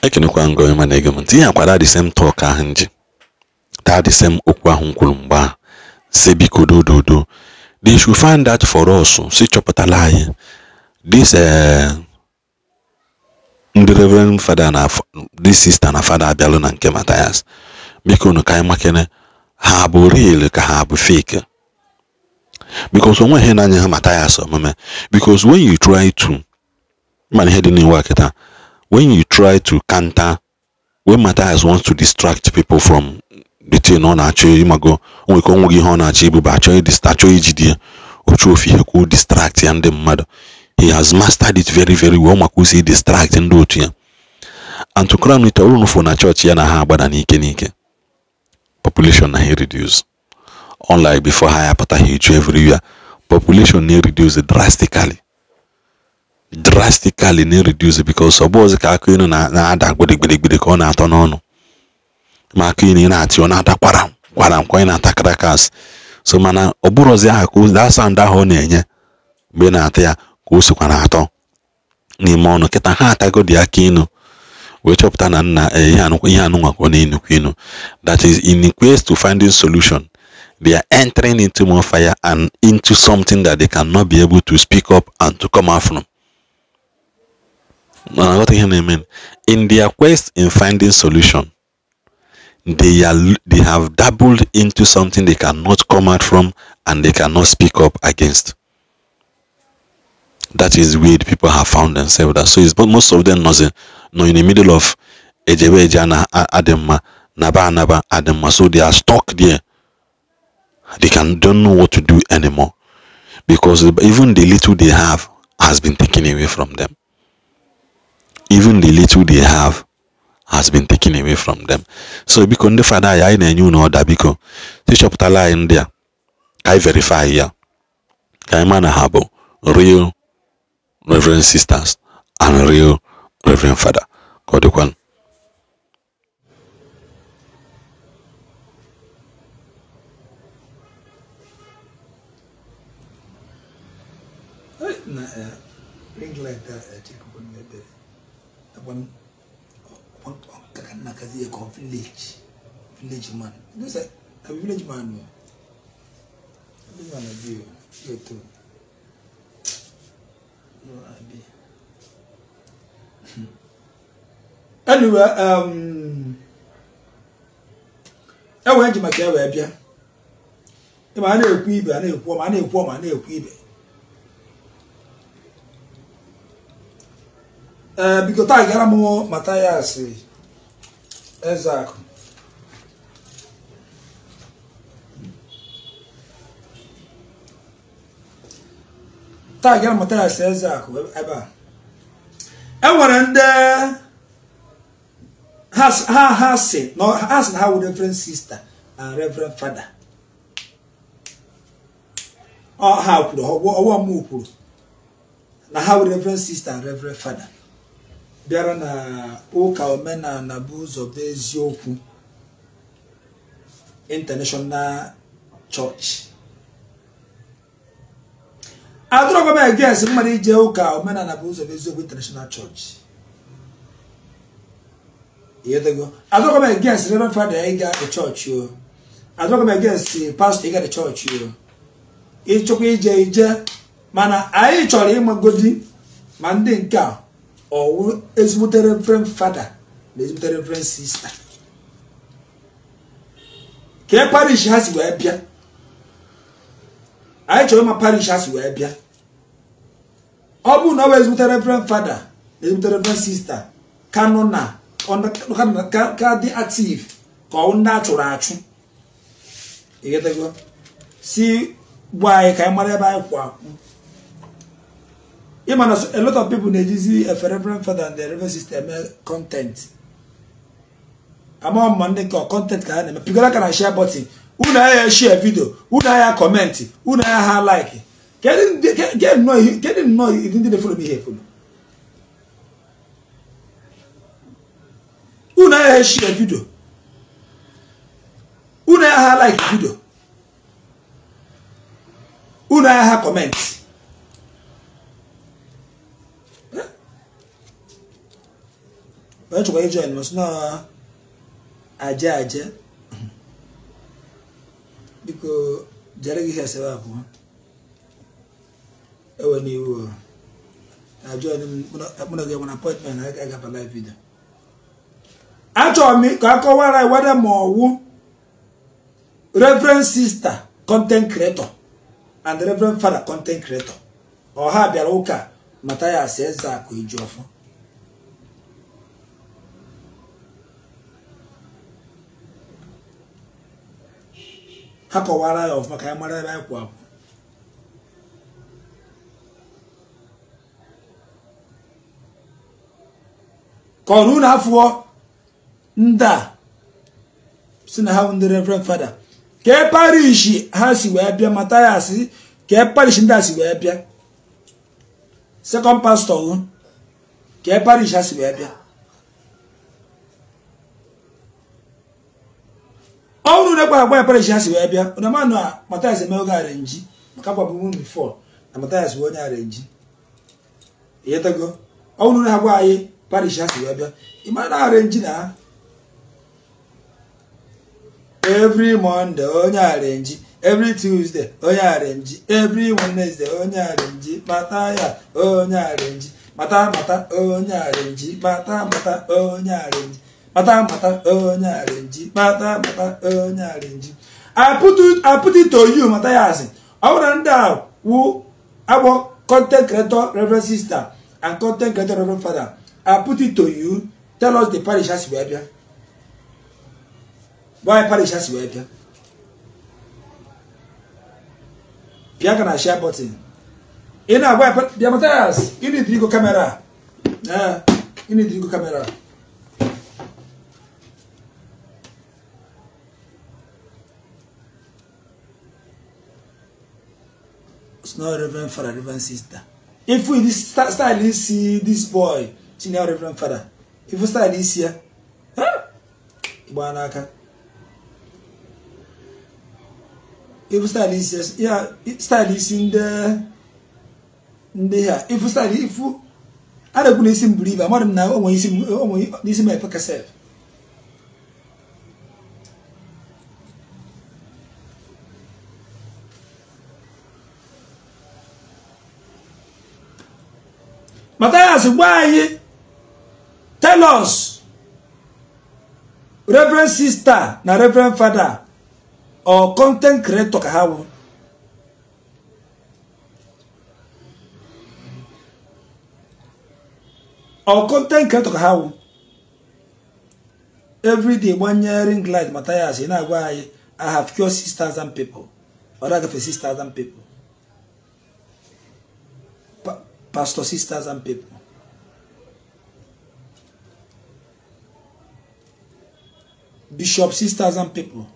Ekenekwa ngo ma na-ege m ntị. Ihe akwara the same talk ahụ nji that the same okwu ahụ kwuru mgbe ahụ si biko dododo they should find out for us si chọpụtala anyị this ndị reverend father na this sister na father abịalụ na nke Mathias biko unu ka anyị makene ha bụ real ka ha bụ fake because onwe ihe na-anya ha Mathias omume because when you try to mana ihe dị n'iwu akịta when you try to counter when Mathias wants to distract people from the thing ọ na-achọ ịmago onwe ka onwe gị ihe ọ na-achọ ibuba achọ ijide ya ochu ofe ihe ka o distract ya ndị mmadụ. He has mastered it very very well maka usi distract ndị otu ya and to crown it all for na church ya na ha agbada n'ike n'ike population na ha reduce unlike before ha apụta ha eju everywhere population na reduce drastically na reduce because ọ bụ ọzọ ka akụ inu na-ada gbedegbede ka ọ na-atọ n'ọnụ ma akụ inu na-atị ọ na-ada kwaram kwaram ka ọ na-ata crackers so mana ọ bụrụzi ahụ ka that sound ahụ ọ na-enye mgbe na-ata ya ka o sikwa na-atọ n'ime ọnụ kịta ha atago dị aka inu wee chọpụta na nna ihe anụnwa ka ọ na-enukwu inu that is in the quest to finding solution they are entering into more fire and into something that they cannot be able to speak up and to come out from. What I mean, in their quest in finding solution, they have dabbled into something they cannot come out from and they cannot speak up against. That is where the people have found themselves. That so it's but most of them not in the middle of ejebe eje ademma naba anaba ademma, so they are stuck there. They don't know what to do anymore because even the little they have has been taken away from them. Even the little they have has been taken away from them. So biko ndị fada ya anyị na-enye unu ọda biko chọpụtala anyị ndị a ka anyị verify ya ka anyị ma na ha bụ real reverend sisters and real reverend father. Ka ọ dịkwanụ. Na ring light village man. You say a village man. Village man abi you too. No abi. Anyway, ewe nji maka ewe bịa. E ma na-ekwu ibe, a na-ekwu ma na-ekwu ma na-ekwu ibe. Biko taa gara m Mathias Ezeaku. Taa gara m Mathias Ezeaku ebe a. E nwere ndị ha si na ha wụ reverend sister and reverend father. Ọ ha kwuru ọwọ m kwuru na ha wụ reverend sister and reverend father. Bịara na ụka omenala bụ ụzọ bụ eziokwu International Church. Adọrọkwa m against mmadụ ije ụka omenala bụ ụzọ bụ eziokwu International Church. Adọrọkwa m against Reverend Father ịga the church o. Adọrọkwa m against pastor ịga the church o. Ịchọkwa ije ije mana anyị chọrọ ịmagodi ma ndị nke a ọwụ ezigbote reverend father na ezigbote reverend sister. Ka parish ha si wee bịa. Anyị chọrọ ịma parish ha si wee bịa. Ọ bụrụ na ọ bụ ezigbote reverend father na ezigbote reverend sister ka nọ na ka dị active ka ọ ndị achụrụ achụ. Ịghọtago? Si gwa anyị ka anyị mara ebe anyị kwụ akwụ. A lot of people na-ejizi a reverend father and the reverend sister eme content. Ama mma ndị ka content ka ha na-eme. Pigara aka na share button. Unu aya share video, unu aya comment, unu aya ha like. Kedu nnọọ ndị na-follow m ihe follow. Unu aya share video. Unu aya ha like video. Unu aya ha comment. Onye chọkwa ijoin m sị na aje aje. Biko jere gị ihe esebe abụọ. Ewe n'iwu. Na join m mụ na gị nwere appointment na agaba live video. Achọrọ m ka akọwara whether ma ọwụ Reverend Sister content creator and Reverend Father content creator. Ọha bịara ụka Mathias Ezeaku Ejiofor. Ha kọwara ya ọfụma ka ya mara ebe anyị kwụ akwụ. Ka ọ na afọ ndị a si na ha bụ ndị Reverend Father. Ka parish ha si wee bịa Mathias, ka parish ndị a si wee bịa. Second pastor ka parish ha si wee bịa. Ọ bụrụ na ekwe agba parish ha si wee bịa, na manụ a Mathias emeoge arenji maka gwa bụ before na Mathias bụ onye arenji. Ịghọtago? Ọ bụrụ na ha gwa anyị parish ha si wee bịa, ị mara na arenji na every Monday onye arenji, every Tuesday onye arenji, every Wednesday onye arenji, Mathias onye arenji, mata mata onye arenji, mata mata onye arenji, mata mata onye arenji, mata mata onye arenji. I put it to you, Mathias. I want to know who our content creator Reverend Sister and content creator Reverend Father. I put it to you. Tell us the parish has wee. Why parish has wee? Pịa na share button. Ị na-agwa bịa Mathias, ị need go camera. Ị need go camera. It's not Reverend Father, Reverend Sister. If we this style see this boy, senior Reverend Father. If we style this here, huh? Igba. If style is yeah, style is in the here. If style if I don't know if believe I'm not now this is my pocket self. Mathias, why tell us Reverend Sister na Reverend Father or content creator ka ha wụ? Or content creator ka ha wụ? Every day gbanye ring light Mathias ị na-agwa anyị I have cured 6,000 people. Or I have 6,000 people. Pastor 6,000 people. Bishop 6,000 people.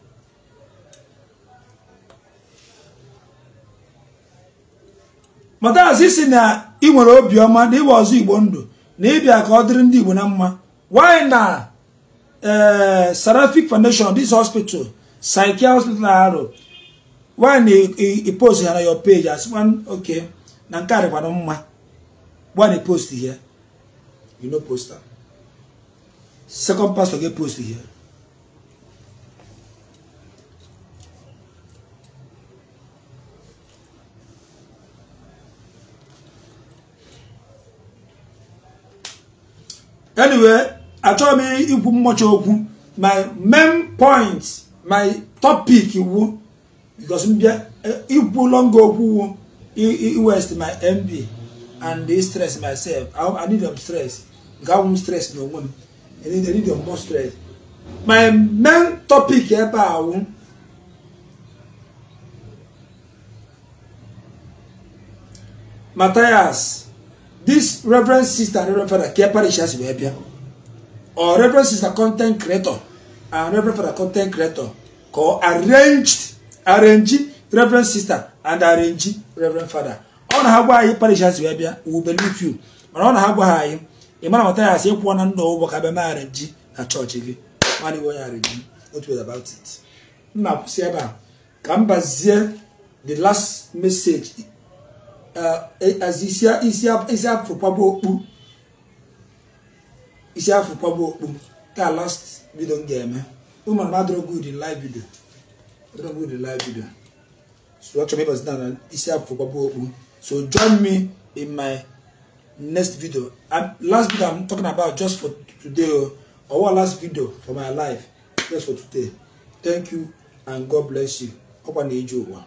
Mathias isi na ị nwere obiọma na iwe ọzọ Igbo ndụ na ịbịa ka ọ dịrị ndị Igbo na mma. Why na Seraphic Foundation, this hospital, Psychiatric Hospital Aro, why na I post here na your page as one okay na nke a dịkwana mma? Why na post here? You no post am. Second pastor get post here. Anyway, achọrọ m ikwu mmocha okwu. My main point, my topic wu because m bịa ikwu long okwu wu waste my MB and they stress myself. I need them stress. Nke awụ m stress n'onwe m. I need them more stress. My main topic ebe a wụ Mathias, this Reverend Sister and Reverend Father care parish has wee bịa, or Reverend Sister content creator and Reverend Father content creator ka arrange Reverend Sister and arrange Reverend Father. Ọ na ha gwa anyị parish has wee bịa, we believe you. Mana ọ na ha gwa ha anyị, ị mara Mathias ịkwụọ na nna ụgbọ ka bịa mee arrange na chọọchị gị. Mana iwe onye arrange, not worry about it. M na-akwụsị ebe a ka m bazie the last message. As isi afụkwaba okpu Isi afọ kwaba okpu ka last video m ga-eme. Ụmụ m adịrọ good in live video. Adịrọ good in live video. So achọrọ m ịbazi na isi afọ kwaba okpu. So join me in my next video. Last video I'm talking about just for today, or what last video for my life just for today. Thank you and God bless you. Ọkwa na ije ụwa.